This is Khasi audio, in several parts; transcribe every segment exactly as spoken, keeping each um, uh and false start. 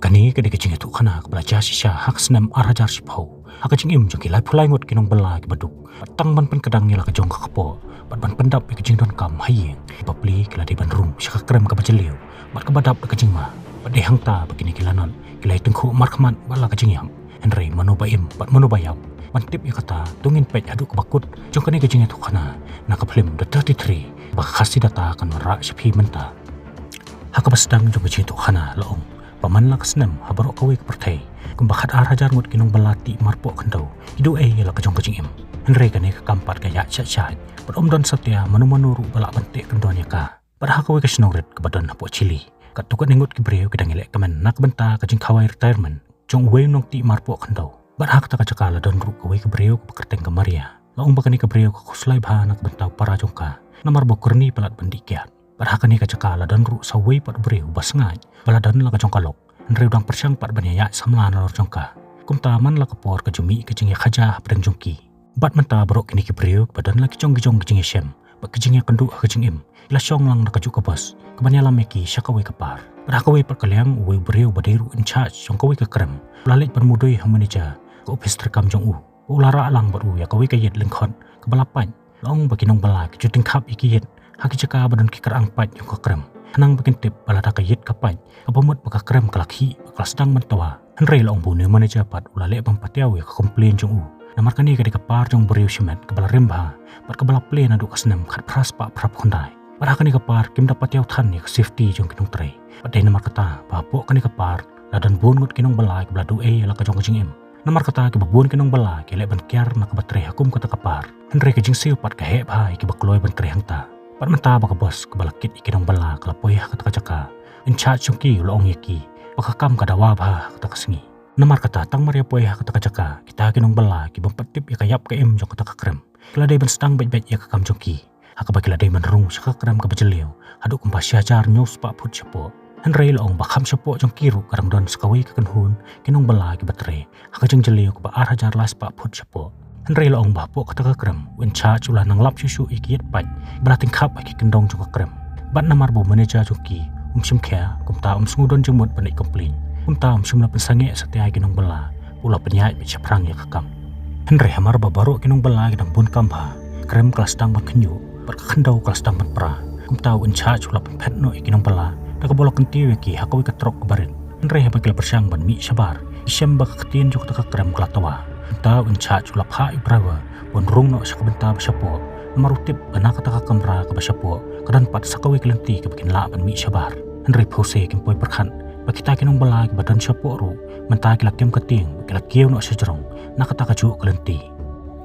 Kane ka dei ka jingïathuhkhana kaba la jia shisha ha ka snem ar hajar shiphew ha ka jingim jong ki laiphew lai ngut ki nongbylla kiba duk, bad tang ban pynkdang ïa la ka jong ka kpoh bad ban pyndap ïa ka jingdonkam ha ïing. Ki bapli ki la dei ban rung sha ka krem kaba jylliew bad kaba dap da ka jingma, bad dei hangta ba kine ki lanot ki la ïatyngkhuh markhmat bad la ka jingïap. Hynrei mano ba im bad mano ba ïap ban tip ïa kata, to ngin peit haduh kaba kut jong kane ka jingïathuhkhana na ka phlim The thirty-three, ba ka Khasi Data kan wanrah sha phi mynta. Ha kaba sdang jong ka jingïathuhkhana la ong ba man la ka snem ha baroh kawei ka pyrthei, kumba khat ar hajar ngut ki nongbylla tih marpoh khyndew ki duh ei ïa la ka jong ka jingim. Hynrei kane ka kam pat ka ïaid shait shait bad ym don satia mano mano ruh ba lah ban teh kyndon ïa ka. Bad ha kawei ka shnong rit kaba don hapoh Chile, katto katne ngut ki briew ki dang ïaleh kmen na ka bynta ka jingkhawai retirement jong uwei u nongtih marpoh khyndew. Bad ha kata ka jaka la don ruh kawei ka briew kaba kyrteng ka Maria. La ong ba kane ka briew ka khuslai bha na ka bynta u para jong ka, namar ba u kyrni palat ban dih kiad. Bad ha kane ka jaka la don ruh sa uwei pat u briew ba sngaid ba la don la ka jong ka lok, hynrei u dang pyrshang pat ban ïaid samla nalor jong ka. Kumta man la ka por ka ju mih ka jingïakhaja hapdeng jong ki. Bad mynta baroh kine ki briew kiba don la ki jong ki jong ki jingïashem bad ki jingïakynduh ha ka jingim, ki la shong lang da kajuh ka bos kaban ïalam ïa ki sha kawei ka park. Bad ha kawei pat ka liang uwei u briew ba dei ruh in charge jong kawei ka krem u la leit ban mudui ha u manager ka ophis treikam jong u. U la rah lang bad u ïa kawei ka ïit lyngkhot kaba la pait. La ong ba ki nongbylla ki ju tyngkhap ïa ki ïit ha ki jaka ba don ki krang pait jong ka krem, khnang ba kin tip ba lada ka ïit ka pait, kaba mut ba ka krem ka la khih bad ka la sdang ban twa. Hynrei la ong ba une u manager pat u la leh ban patiaw ïa ka complain jong u, namar kane ka dei ka park jong u briew shimet kaba la rim bha bad kaba la plie naduh ka snem khatphra spah phraphew khyndai. Bad ha kane ka park kim da patiaw than ïa ka safety jong ki nongtrei. Bad dei namar kata ba hapoh kane ka park la don bun ngut ki nongbylla kiba la duh ei ïa la ka jong ka jingim. Namar kata kiba bun ki nongbylla ki leh ban kiar na kaba trei ha kum kata ka park, hynrei ka jingsiew pat ka heh bha ïa kiba kloi ban trei hangta. Bad mynta ba ka bos kaba la kit ïa ki nongbylla ka la poi ha kata ka jaka, in charge jong ki u la ong ïa ki ba ka kam ka dawa bha ha kata ka sngi. Namar kata tang mar ïa poi ha kata ka jaka, kita ki nongbylla ki bym pat tip ïa ka ïap ka im jong kata ka krem, ki la dei ban sdang beit beit ïa ka kam jong ki, ha kaba ki la dei ban rung sha ka krem kaba jylliew haduh kumba shi hajar hynñiew spah phut shapoh. Hynrei la ong ba kham shapoh jong ki ruh ka dang don sa kawei ka kynhun ki nongbylla kiba trei ha ka jingjylliew kaba ar hajar lai spah phut shapoh. Hynrei la ong ba hapoh kata ka krem u in charge u la nang lap shuh shuh ïa ki ïit pait ba la tyngkhap ha ki kyndong jong ka krem. Bad namar ba u manager jong ki um shim khia, kumta um sngew don jingmut ban leit complain. Kumta um shym la pynsangeh satia ïa ki nongbylla, u la pynïaid beit shaphrang ïa ka kam. Hynrei hamar ba baroh ki nongbylla ki dang bun kam bha, ka krem ka la sdang ban khynñiuh bad ka khyndew ka la sdang ban pra. Kumta u in charge u la pynphet noh ïa ki nongbylla da kaba u la kyntiew ïa ki ha kawei ka trok kaba rit. Hynrei haba ki la pyrshang ban mih shabar, ki shem ba ka ktien jong kata ka krem ka la twa. Kumta u in charge u la phah ïa u driver ban rung noh sha ka bynta ba shapoh, namar u tip ba na kata ka kamra kaba shapoh ka don pat sa kawei ka lynti kaba kin lah ban mih shabar. Hynrei phewse kim poi pyrkhat ba kita ki nongbylla kiba don shapoh ruh mynta ki la kem ka tieng, ki la kiew noh sha jrong na kata kajuh ka lynti.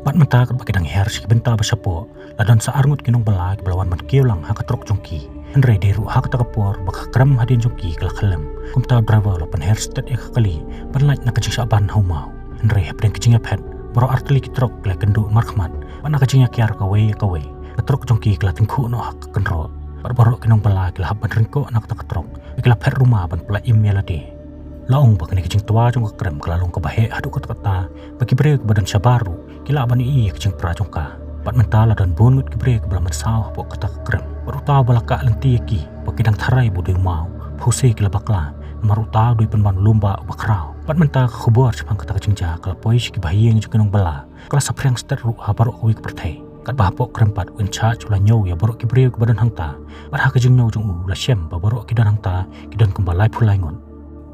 Bad mynta katba ki dang her sha ki bynta ba shapoh, la don sa ar ngut ki nongbylla kiba la wan ban kiew lang ha ka trok jong ki. Hynrei dei ruh ha kata ka por ba ka krem hadien jong ki ka la khyllem, kumta u driver u la pynher stet ïa ka kali ban lait na ka jingshah ban ha u maw. Hynrei hapdeng ka jingïaphet, baroh artylli ki trok ki la ïakynduh markhmat bad na ka jingïakiar kawei ïa kawei, ka trok jong ki ka la tyngkhuh noh ha ka kynroh. Bad baroh ki nongbylla ki la hap ban ryngkoh na kata ka trok, ki la phet ruma ban pyllait im ïa lade. La ong ba kane ka jingtwa jong ka krem ka la long kaba heh haduh katta katta ba ki briew kiba don shabar ruh ki lah ban ïohi ïa ka jingpra jong ka. Bad mynta la don bun ngut ki briew kiba la mynsaw hapoh kata ka krem. Bad uta uba la kah lynti ïa ki ba ki dang tharai ba u dei u maw, phewse ki la bakla, namar uta u dei pynban u lum ba uba khraw. Bad mynta ka khubor shaphang kata ka jingjia ka la poi sha ki bahaïing jong ki nongbylla, ka la saphriang stet ruh ha baroh kawei ka pyrthei. Katba hapoh krem pat u in charge u la ñiew ïa baroh ki briew kiba don hangta. Bad ha ka jingñiew jong u u la shem ba baroh ki don hangta ki don kumba laiphew lai ngut.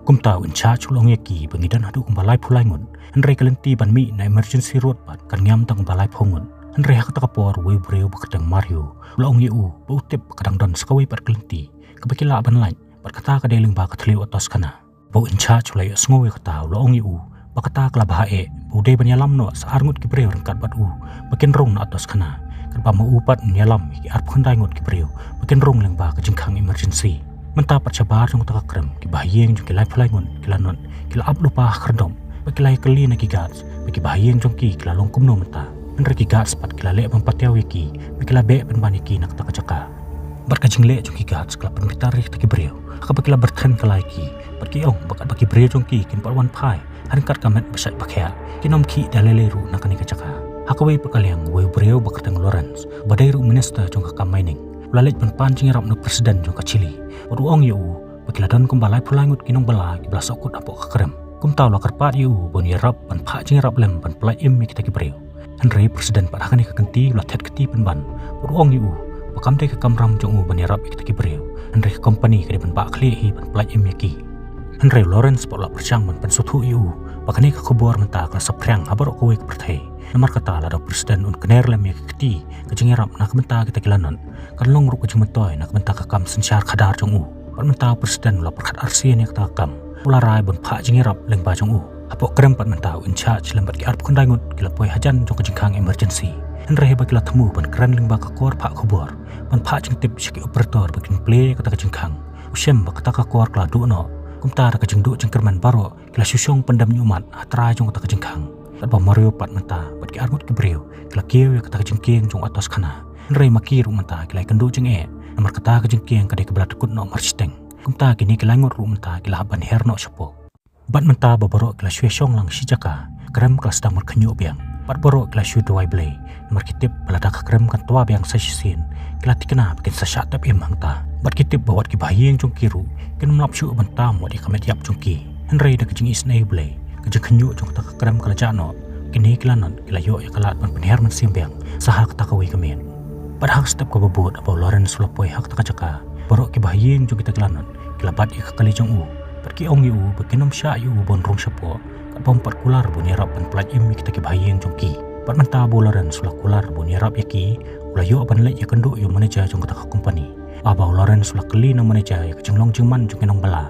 Kumta u in charge u la ong ïa ki ba ngi don haduh kumba laiphew lai ngut, hynrei ka lynti ban mih na emergency road pat kan ngiam tang kumba laiphew ngut. Hynrei ha kata ka por uwei u briew ba kyrteng Mario u la ong ïa u ba u tip ba ka dang don sa kawei pat ka lynti kaba ki lah ban lait, bad kata ka dei lyngba ka thliew Atoskhana. Ba u in charge u la ïohsngew ïa kata u la ong ïa u ba kata ka la bha eh, ba u dei ban ïalam noh sa ar ngut ki briew ryngkat bad u ba kin rung na Atoskhana, katba ma u pat un ïalam ïa ki arphew khyndai ngut ki briew ba kin rung lyngba ka jingkhang emergency. Mynta pat shabar jong kata ka krem, ki bahaïing jong ki laiphew lai ngut ki lanot ki la ap lypa ha khyrdop bad ki la ïakylli na ki guards ba ki bahaïing jong ki ki la long kumno mynta. Hynrei ki guards pat ki la leh ban patiaw ïa ki bad ki la beh pynban ïa ki na kata ka jaka. Bad ka jingleh jong ki guards ka la pynbitar ïa kita ki briew ha kaba ki la byrthen kylla ïa ki, bad ki ong ba katba ki briew jong ki kin pat wan phai ha ryngkat ka met ba shait ba khiah, kin ym khih da lei lei ruh na kane ka jaka. Ha kawei pat ka liang uwei u briew ba kyrteng Lawrence, ba dei ruh minister jong ka kam mining, u la leit ban pan jingïarap na u president jong ka Chile, bad u ong ïa u ba ki la don kumba laiphew lai ngut ki nongbylla kiba la sahkut hapoh ka krem. Kumta u la kyrpad ïa u ban ïarap ban phah jingïarap lem ban pyllait im ïa kita ki briew. Hynrei u president pat ha kane ka kynti u la thied kti pynban bad u ong ïa u ba kam dei ka kamram jong u ban ïarap ïa kita ki briew, hynrei ka company ka dei ban bah khlieh hi ban pyllait im ïa ki. Hynrei u Lawrence pat u la pyrshang ban pynsngewthuh ïa u ba kane ka khubor mynta ka la saphriang ha baroh kawei ka pyrthei. Namar kata lada u president un kner lem ïa ka kti ka jingïarap na ka bynta kita ki lanot, kan long ruh ka jingmyntoi na ka bynta ka kam synshar khadar jong u. Bad mynta u president u la pyrkhat arsien ïa kata ka kam, u la rai ban phah jingïarap lyngba jong u. Hapoh krem pat mynta u in charge lem bad ki arphew khyndai ngut ki la poi hajan jong ka jingkhang emergency. Hynrei haba ki la thmu ban kren lyngba ka kor phah khubor ban phah jingtip sha ki operator ba kin plie ïa kata ka jingkhang, u shem ba kata ka kor ka la duh noh. Kumta da ka jingduh jingkyrmen baroh ki la shu shong pyndem ñiuhmat ha trai jong kata ka jingkhang. Katba u Mario pat mynta bad ki arngut ki briew ki la kiew ïa kata ka jingkieng jong u Atos khana. Hynrei ma ki ruh mynta ki la ïakynduh jingeh namar kata ka jingkieng ka dei kaba la dkut noh marshiteng. Kumta kine ki lai ngut ruh mynta ki la hap ban her noh shapoh. Bad mynta ba baroh ki la shu ïashong lang shi jaka, krem ka la sdang ban khñiuh biang. Bad baroh ki la shu duwai Blei namar ki tip ba lada ka krem kan twa biang sa shisien, ki la tikna ba kin sa shah tep im hangta. Bad ki tip ba wat ki bahaïing jong ki ruh kin ym lap shuh ban tam wat ïa ka met ïap jong ki. Hynrei da ka jingisynei u Blei, ka jingkhñiuh jong kata ka krem ka la jah noh. Kine ki lanot ki la ïoh ïa ka lad ban pynher mynsiem biang sa ha kata kawei ka miet. Bad ha ka step kaba bud haba u Lawrence u la poi ha kata ka jaka, baroh ki bahaïing jong kita ki lanot ki la bat ïa ka kali jong u bad ki ong ïa u ba kin ym shah ïa u ban rung shapoh katba um pat kular ban ïarap ban pyllait im ïa kita ki bahaïing jong ki. Bad mynta ba u Lawrence u la kular ban ïarap ïa ki, u la ïoh ban leit ïakynduh ïa u manager jong kata ka company. Haba u Lawrence u la kylli na u manager ïa ka jinglong jingman jong ki nongbylla,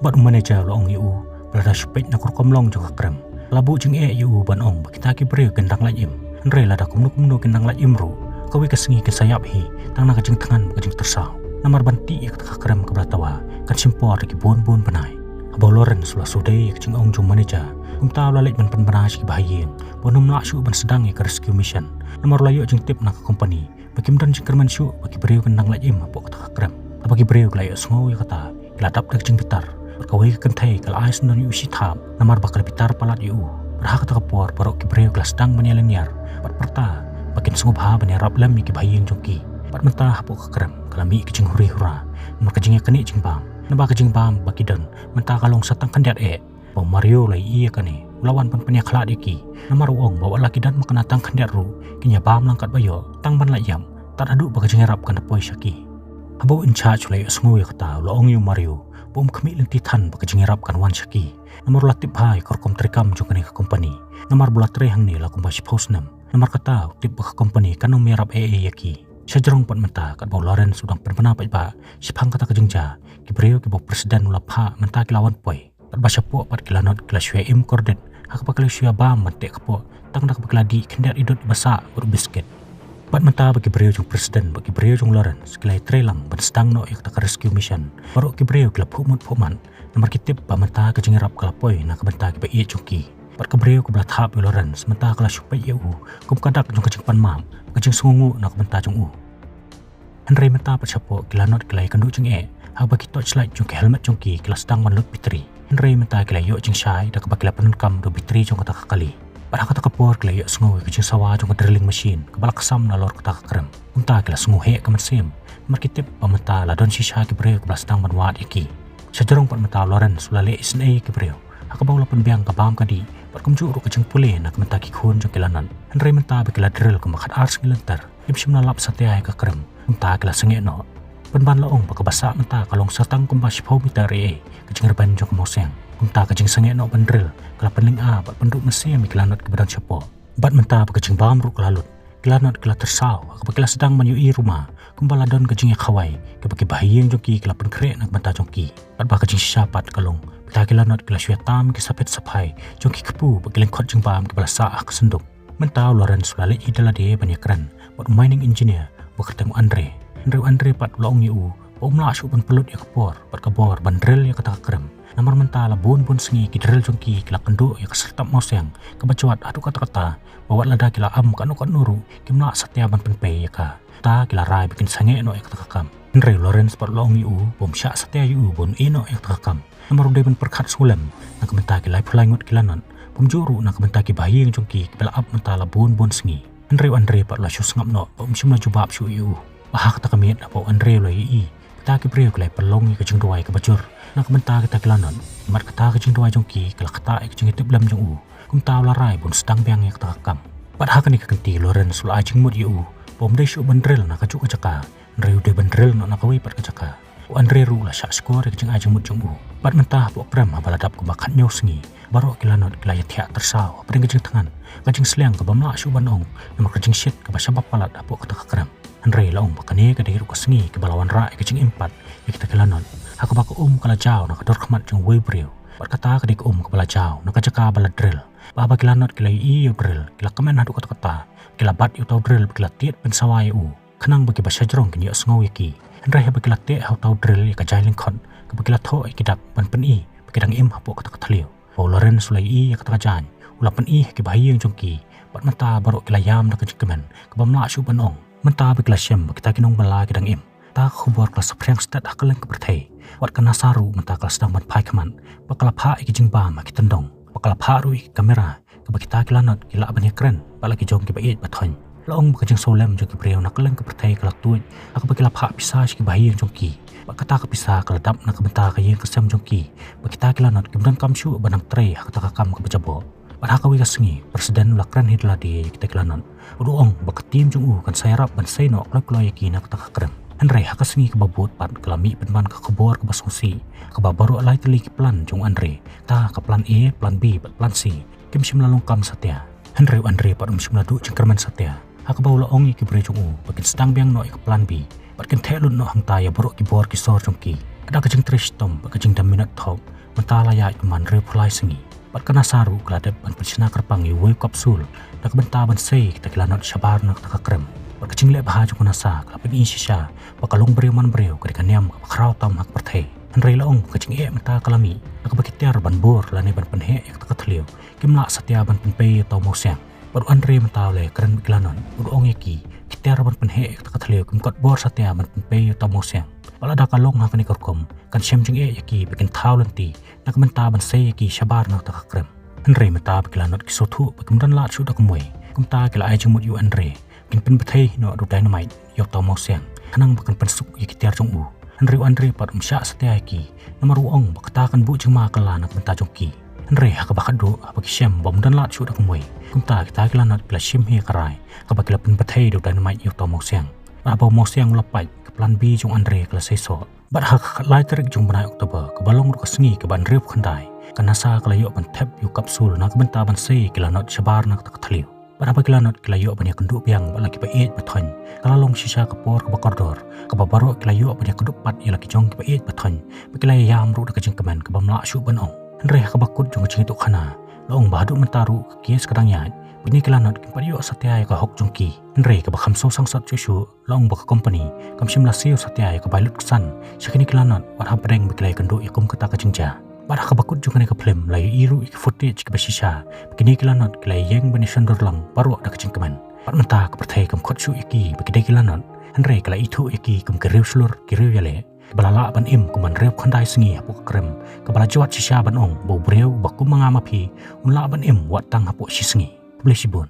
bad u manager u la ong ïa u ba lada shu peit na ka rukom long jong ka krem, ka la buh jingeh ïa u ban ong ba kita ki briew kin dang lait im. Hynrei lada kumno kumno kin dang lait im ruh, kawei ka sngi kin sa ïap hi tang na ka jingthngan bad ka jingtyrsaw. Namar ban tih ïa kata ka krem kaba la twa kan shim por da ki bun bun bnai. Haba u Lawrence u la shu dei ïa ka jingong jong u manager, kumta u la leit ban pynbna sha ki bahaïing ba un ym lah shuh ban sdang ïa ka rescue mission. Namar u la ïoh jingtip na ka company ba kim don jingkyrmen shuh ba ki briew kin dang lait im hapoh kata ka krem. Haba ki briew ki la ïohsngew ïa kata, ki la dap da ka jingbitar. Bad kawei ka kynthei ka la ai syndon ïa u shithap namar ba ka la bitar palat ïa u. Bad ha kata ka por baroh ki briew ki la sdang ban ïalynñiar bad pyrta ba kin sngewbha ban ïarap lem ïa ki bahaïing jong ki. Bad mynta hapoh ka krem ka la mih ka jinghuri hura namar ka jingïaknieh jingbam. Naba ka jingbam ba ki don mynta ka long sa tang khyndiat eh. Ba u Mario u la ïohi ïa kane, u la wan ban pynïakhlad ïa ki. Namar u ong ba wat la ki don makna tang khyndiat ruh, kin ïabam lang katba ïoh, tang ban lait ïap, tad haduh ba ka jingïarap kan da poi sha ki. Haba u in charge u la ïohsngew ïa kata, u la ong ïa u Mario ba um khmih lynti than ba ka jingïarap kan wan sha ki. Namar u la tip bha ïa ka rukom treikam jong kane ka company. Namar ba u la trei hangne la kumba shiphew snem. Namar kata u tip ba ka company kan ym ïarap ei ei ïa ki. Shajrong pat mynta katba u Lawrence u dang pynbna paidbah shaphang kata ka jingjia, ki briew kiba u president u la phah mynta ki la wan poi. Katba shapoh pat ki lanot ki la shu ïa im kordit ha kaba ki la shu ïabam ban teh kpoh, tang da kaba ki la dih khyndiat i dud iba sah bad u biskit. Bad mynta ba ki briew jong u president bad ki briew jong u Lawrence ki la ïatrei lang ban sdang noh ïa kata ka rescue mission, baroh ki briew ki la phuh mut phuh mat namar ki tip ba mynta ka jingïarap ka la poi na ka bynta kiba ïeit jong ki. Bad ka briew kaba la thap ïa u Lawrence mynta ka la shu peit ïa u kum ka dak jong ka jingpan map, ka jingsngewnguh na ka bynta jong u. Hynrei mynta pat shapoh ki lanot ki la ïakynduh jingeh ha kaba ki torchlight jong ki helmet jong ki ki la sdang ban lut battery. Hynrei mynta ki la ïoh jingshai da kaba ki la pyndonkam da u battery jong kata ka kali. Bad ha kata ka por ki la ïohsngew ïa ka jingsawa jong ka drilling machine kaba la ksam nalor kata ka krem. Mynta ki la sngew heh ka mynsiem namar ki tip ba mynta la don shisha ki briew kiba la sdang ban wad ïa ki. Shajrong pat mynta u Lawrence u la leh isynei ïa ki briew ha kaba u la pynbiang ka bam ka dih bad kumjuh ruh ka jingpule na ka bynta ki khun jong ki lanot. Hynrei mynta ba ki la drill kumba khatar sngi lynter, kim shym la lap satia ïa ka krem. Kumta ki la sangeh noh. Pynban la ong ba kaba sah mynta ka long sa tang kumba shiphew meter ei ei ka jingrben jong ka mawsiang. Kumta ka jingsangeh noh ban drill ka la pynlynga bad pynduh mynsiem ïa ki lanot kiba don shapoh. Bad mynta ba ka jingbam ruh ka la lut, ki lanot ki la tyrsaw ha kaba ki la sdang ban ïohi ruma kumba la don ka jingïakhawai kaba ki bahaïing jong ki ki la pynkhreh na ka bynta jong ki. Bad ba ka jingshisha pat ka long, kita ki lanot ki la shu ïatam ki saphet saphai jong ki kpu bad ki lyngkhot jingbam kiba la sah ha ka synduk. Mynta u Lawrence u la leit hi da lade ban ïakren bad u mining engineer ba kyrteng u Andre. Hynrei u Andre pat u la ong ïa u ba um lah shuh ban pynlut ïa ka por bad ka bor ban drill ïa kata ka krem. Namar mynta la bun bun sngi ki drill jong ki ki la kynduh ïa ka syrtap mawsiang kaba jwat haduh katta katta ba wat lada ki la am katno katno ruh kim lah satia ban pynpei ïa ka. Ta ki la rai ba kin sangeh noh ïa kata ka kam. Hynrei u Lawrence pat u la ong ïa u ba um shah satia ïa u ban ïeh noh ïa kata ka kam. Namar u dei ban pyrkhat sngewlem na ka bynta ki laiphew lai ngut ki lanot, kumjuh ruh na ka bynta ki bahaïing jong ki kiba la ap mynta la bun bun sngi. Hynrei u Andre pat u la shu sngap noh ba um shym la jubab shuh ïa u. Bad ha kata ka miet haba u Andre u la ïohi kita ki briew ki la pynlong ïa ka jingduwai kaba jur Na ka bynta kita ki lanot, mat kata ka jingduwai jong ki ka la ktah ïa ka jingïatiplem jong u. Kumta u la rai ban sdang biang ïa kata ka kam. Bad ha kane ka kynti Lawrence u la ai jingmut ïa u ba um dei shuh ban drill na kajuh ka jaka, hynrei u dei ban drill noh na kawei pat ka jaka. U Andre ruh u la shah shkor ïa ka jingai jingmut jong u. Bad mynta hapoh krem haba la dap kumba khathynñiew sngi, baroh ki lanot ki la ïathiah tyrsaw hapdeng ka jingthngan, ka jingsliang kaba ym lah shuh ban ong, namar ka jingshit kaba shabap palat hapoh kata ka krem. Hynrei la ong ba kane ka dei ruh ka sngi kaba la wanrah ïa ka jingim pat ïa kita ki lanot, ha kaba ka um ka la jaw na ka dor khmat jong uwei u briew. Bad kata ka dei ka um kaba la jaw na ka jaka ba la drill. Bad haba ki lanot ki la ïohi ïa u drill, ki la kmen haduh katta katta, ki la bat ïa uta u drill bad ki la tied pynsawa ïa u, khnang ba kiba shajrong kin ïohsngew ïa ki. Hynrei haba ki la teh ha uta u drill ïa ka jaiñ lyngkhot kaba ki la thoh ïa ki dak ban pyni ba ki dang im hapoh kata ka thliew, ba u Lawrence u la ïohi ïa kata ka jaiñ, u la pyni ha kiba ha ïing jong ki. Bad mynta baroh ki la ïam da ka jingkmen kaba ym lah shuh ban ong. Mynta ba ki la shem ba kita ki nongbylla ki dang im, kata ka khubor ka la saphriang stet ha kylleng ka pyrthei. Wat ka NASA ruh mynta ka la sdang ban phai khmat, bad ka la phah ïa ki jingbam ha ki tyndong, bad ka la phah ruh ïa ki kamera, kaba kita ki lanot ki lah ban ïakren bad la ki jong kiba ïeit ba thoiñ. La ong ba ka jingsngewlem jong ki briew na kylleng ka pyrthei ka la tuid ha kaba ki la phah pisa sha kiba ha ïing jong ki. Bad kata ka pisa ka la dap na ka bynta ka ïing ka sem jong ki, ba kita ki lanot kim donkam shuh ban nang trei ha kata ka kam kaba jaboh. Bad ha kawei ka sngi, President u la kren hi da lade ïa kita ki lanot. Bad u ong ba ka team jong u kan sa ïarap ban sei noh kloi kloi ïa ki na kata ka krem. Hynrei ha ka sngi kaba bud pat ka la mih pynban ka khubor kaba sngewsih, kaba baroh lai tylli ki plan jong u Andre, kata ka plan A, plan B bad plan C, kim shym la long kam satia. Hynrei u Andre pat um shym la duh jingkyrmen satia, ha kaba u la ong ïa ki briew jong u ba kin sdang biang noh ïa ka plan B, bad kin theh lut noh hangta ïa baroh ki bor ki sor jong ki. Ka da ka jingtrei shitom bad ka jingdam minot thok, mynta la ïaid kumba hynriewphew lai sngi. Bad ka NASA ruh ka la dep ban pynshna kyrpang ïa uwei u kapsul na ka bynta ban sei kita ki lanot shabar na kata ka krem. Bad ka jingleh bha jong ka NASA ka la pyni shisha ba ka longbriew manbriew ka dei ka niam kaba khraw tam ha ka pyrthei. Hynrei la ong ba ka jingeh mynta ka la mih, na kaba ki tiar ban bor lane ban pynheh ïa kata ka thliew kim lah satia ban pynpei ïa uta u mawsiang. Bad u Andre mynta u la kren bad ki lanot, u ong ïa ki, ki tiar ban pynheh ïa kata ka thliew kim kot bor satia ban pynpei ïa uta u mawsiang. Bad lada ka long ha kane ka rukom, kan shem jingeh ïa ki ba kin thaw lynti na ka bynta ban sei ïa ki shabar na kata ka krem. Hynrei mynta ba ki lanot ki sngewthuh ba kim don lad shuh da kumwei, kumta ki la ai jingmut ïa u Andre ba kin pynbthei noh da u dynamite ïa uta u mawsiang, khnang ba kan pynsuk ïa ki tiar jong u. Hynrei u Andre pat um shah satia ïa ki, namar u ong ba kata kan buh jingma kylla na ka bynta jong ki. Hynrei ha kaba khatduh, haba ki shem ba um don lad shuh da kumwei, kumta kita ki lanot ki la shim hi ïa ka rai, kaba ki la pynbthei da u dynamite ïa uta u mawsiang. Bad haba u mawsiang u la pait, ka plan B jong u Andre ka la seisoh. Bad ha ka khatlai tarik jong u bnai October, kaba long ruh ka sngi kaba hynriewphew khyndai, ka NASA ka la ïoh ban thep ïa u kapsul na ka bynta ban sei ki lanot shabar na kata ka thliew. Bad haba ki lanot ki la ïoh ban ïakynduh biang bad la kiba ïeit ba thoiñ, ka la long shisha ka por kaba kordor, kaba baroh ki la ïoh ban ïakynduh pat ïa la ki jong kiba ïeit ba thoiñ, bad ki la ïam ruh da ka jingkmen kaba ym lah shuh ban ong. Hynrei ha kaba kut jong ka jingïathuhkhana, la ong ba haduh mynta ruh ka case ka dang ïaid, bad kine ki lanot kim pat ïoh satia ïa ka hok jong ki. Hynrei kaba kham sngewsangsot shuh shuh, la ong ba ka company kam shym la siew satia ïa ka bai lut ksan sha kine ki lanot, wat hapdeng ba ki la ïakynduh ïa kum kata ka jingjia. Bad ha kaba kut jong kane ka phlim la ïohi ruh ïa ki footage kiba shisha ba kine ki lanot ki la ïeng ban ïashon dur lang baroh da ka jingkmen. Bad mynta ka pyrthei kam khot shuh ïa ki ba ki dei ki lanot, hynrei ka la ithuh ïa ki kum ki riewshlur, ki riewïaleh, ba la lah ban im kumba hynriewphew khyndai sngi hapoh ka krem, kaba la jwat shisha ban ong ba u briew uba kum ma nga ma phi un lah ban im wat tang hapoh shi sngi. Khublei shibun.